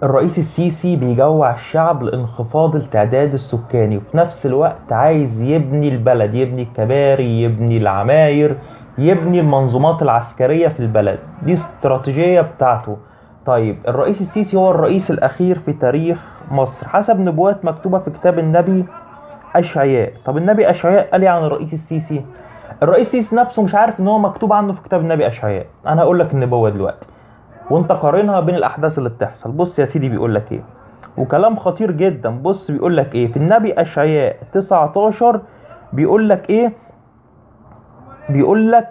الرئيس السيسي بيجوع الشعب لانخفاض التعداد السكاني، وفي نفس الوقت عايز يبني البلد، يبني الكباري، يبني العماير، يبني المنظومات العسكرية في البلد. دي استراتيجية بتاعته. طيب الرئيس السيسي هو الرئيس الأخير في تاريخ مصر حسب نبوات مكتوبة في كتاب النبي أشعياء. طب النبي أشعياء قال إيه عن الرئيس السيسي؟ الرئيس السيسي نفسه مش عارف إن هو مكتوب عنه في كتاب النبي أشعياء. أنا هقول لك النبوة دلوقتي وانت قارنها بين الأحداث اللي بتحصل. بص يا سيدي بيقول لك إيه، وكلام خطير جدا. بص بيقول لك إيه في النبي أشعياء 19، بيقول لك إيه؟ بيقول لك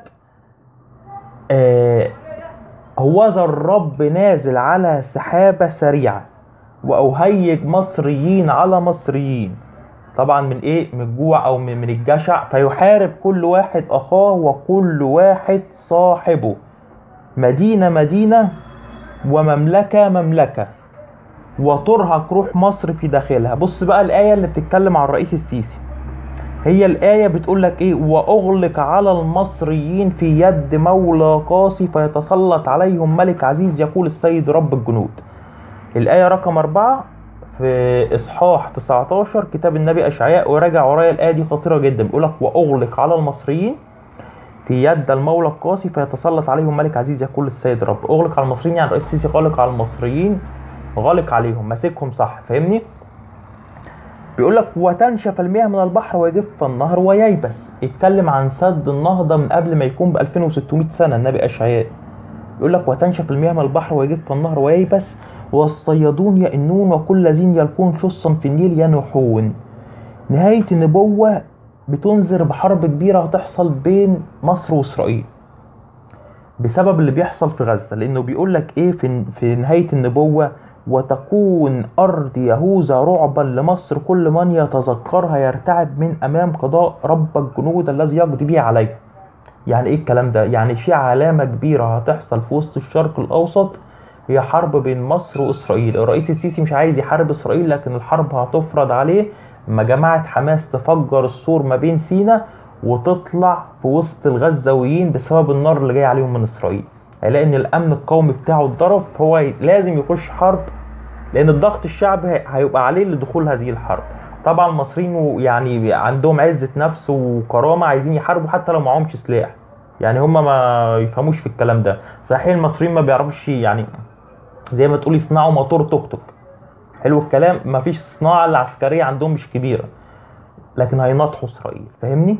هوذا الرب نازل على سحابة سريعة وأهيج مصريين على مصريين، طبعا من ايه؟ من الجوع او من الجشع، فيحارب كل واحد اخاه وكل واحد صاحبه، مدينة مدينة ومملكة مملكة، وترهق روح مصر في داخلها. بص بقى الآية اللي بتتكلم عن الرئيس السيسي، هي الآية بتقول لك ايه؟ وأغلق على المصريين في يد مولى قاسي فيتسلط عليهم ملك عزيز يقول السيد رب الجنود. الآية رقم 4 في إصحاح 19 كتاب النبي أشعياء، وراجع ورايا الآية دي خطيرة جدا. بيقول لك وأغلق على المصريين في يد المولى القاسي فيتسلط عليهم ملك عزيز يقول السيد رب. أغلق على المصريين يعني الرئيس السيسي غالق على المصريين، غالق عليهم، ماسكهم صح، فاهمني؟ بيقول لك وتنشف المياه من البحر ويجف النهر وييبس. اتكلم عن سد النهضة من قبل ما يكون ب 2600 سنة النبي أشعياء. يقول لك وتنشف المياه من البحر ويجف النهر وييبس، والصيادون يئنون وكل الذين يلقون شصا في النيل ينوحون. نهاية النبوة بتنذر بحرب كبيرة هتحصل بين مصر وإسرائيل بسبب اللي بيحصل في غزة، لأنه بيقول لك إيه في نهاية النبوة؟ وتكون أرض يهوذا رعبا لمصر، كل من يتذكرها يرتعب من أمام قضاء رب الجنود الذي يقضي به عليه. يعني إيه الكلام ده؟ يعني في علامة كبيرة هتحصل في وسط الشرق الأوسط، هي حرب بين مصر وإسرائيل. الرئيس السيسي مش عايز يحارب إسرائيل، لكن الحرب هتفرض عليه لما جماعة حماس تفجر السور ما بين سينا وتطلع في وسط الغزاويين بسبب النار اللي جاي عليهم من إسرائيل. هيلاقي إن الأمن القومي بتاعه اتضرب، فهو لازم يخش حرب، لأن الضغط الشعبي هيبقى عليه لدخول هذه الحرب. طبعا المصريين يعني عندهم عزة نفس وكرامة، عايزين يحاربوا حتى لو معهمش سلاح، يعني هم ما يفهموش في الكلام ده. صحيح المصريين ما بيعرفوش يعني زي ما تقول يصنعوا موتور توك توك، حلو الكلام، ما فيش صناعة العسكرية عندهم مش كبيرة، لكن هيناطحوا إسرائيل، فاهمني؟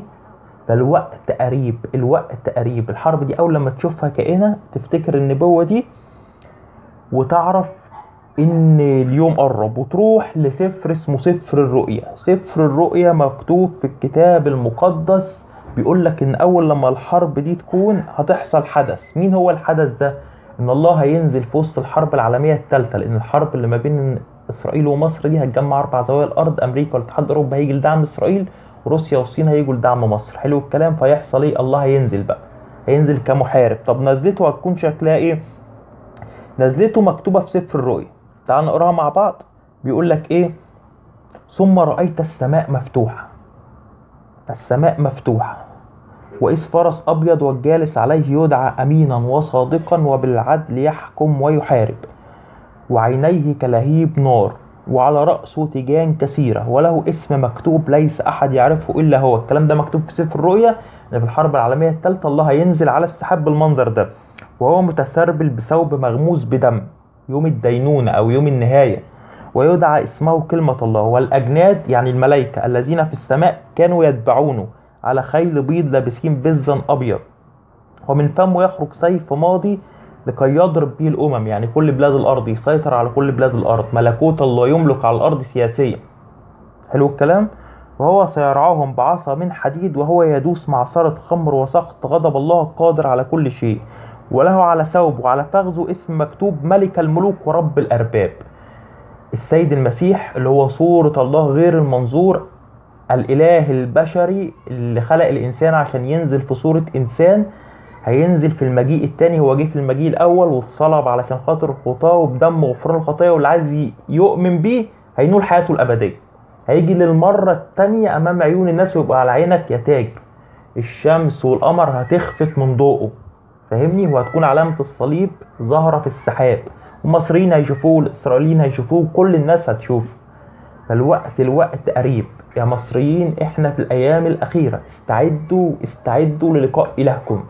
فالوقت قريب، الوقت قريب. الحرب دي أول لما تشوفها كائنة تفتكر النبوة دي وتعرف إن اليوم قرب، وتروح لسفر اسمه سفر الرؤيا. سفر الرؤيا مكتوب في الكتاب المقدس، بيقول لك إن أول لما الحرب دي تكون هتحصل حدث. مين هو الحدث ده؟ إن الله هينزل في وسط الحرب العالمية الثالثة، لأن الحرب اللي ما بين إسرائيل ومصر دي هتجمع 4 زوايا الأرض، أمريكا والاتحاد الأوروبي هيجي لدعم إسرائيل، وروسيا والصين هيجوا لدعم مصر. حلو الكلام. فيحصل إيه؟ الله هينزل بقى، هينزل كمحارب. طب نزلته هتكون شكلها إيه؟ نزلته مكتوبة في سفر الرؤيا، تعال نقراها مع بعض. بيقول لك إيه؟ ثم رأيت السماء مفتوحة، السماء مفتوحة، وإذ فرس أبيض والجالس عليه يدعى أمينا وصادقا وبالعدل يحكم ويحارب، وعينيه كلهيب نار، وعلى رأسه تيجان كثيرة، وله اسم مكتوب ليس أحد يعرفه إلا هو. الكلام ده مكتوب في سفر الرؤيا، إن في الحرب العالمية الثالثة الله هينزل على السحاب بالمنظر ده، وهو متسربل بثوب مغموس بدم، يوم الدينونة أو يوم النهاية، ويدعى اسمه كلمة الله. والأجناد يعني الملائكة الذين في السماء كانوا يتبعونه على خيل بيض لابسين بزا أبيض، ومن فمه يخرج سيف ماضي لكي يضرب به الأمم، يعني كل بلاد الأرض، يسيطر على كل بلاد الأرض، ملكوت الله يملك على الأرض سياسيا. حلو الكلام. وهو سيرعاهم بعصا من حديد، وهو يدوس معصرة خمر وسخط غضب الله القادر على كل شيء، وله على ثوبه وعلى فخذه اسم مكتوب ملك الملوك ورب الأرباب. السيد المسيح اللي هو صورة الله غير المنظور، الإله البشري اللي خلق الإنسان عشان ينزل في صورة إنسان، هينزل في المجيء الثاني. هو جه في المجيء الأول واتصلب علشان خاطر الخطاة وبدم غفران الخطايا، واللي عايز يؤمن بيه هينول حياته الأبدية. هيجي للمرة الثانية أمام عيون الناس ويبقى على عينك يا تاجر، الشمس والقمر هتخفت من ضوءه، فاهمني؟ وهتكون علامة الصليب ظاهرة في السحاب، والمصريين هيشوفوه والاسرائيليين هيشوفوه، كل الناس هتشوفه. فالوقت الوقت قريب يا مصريين، احنا في الايام الاخيرة، استعدوا استعدوا للقاء الهكم.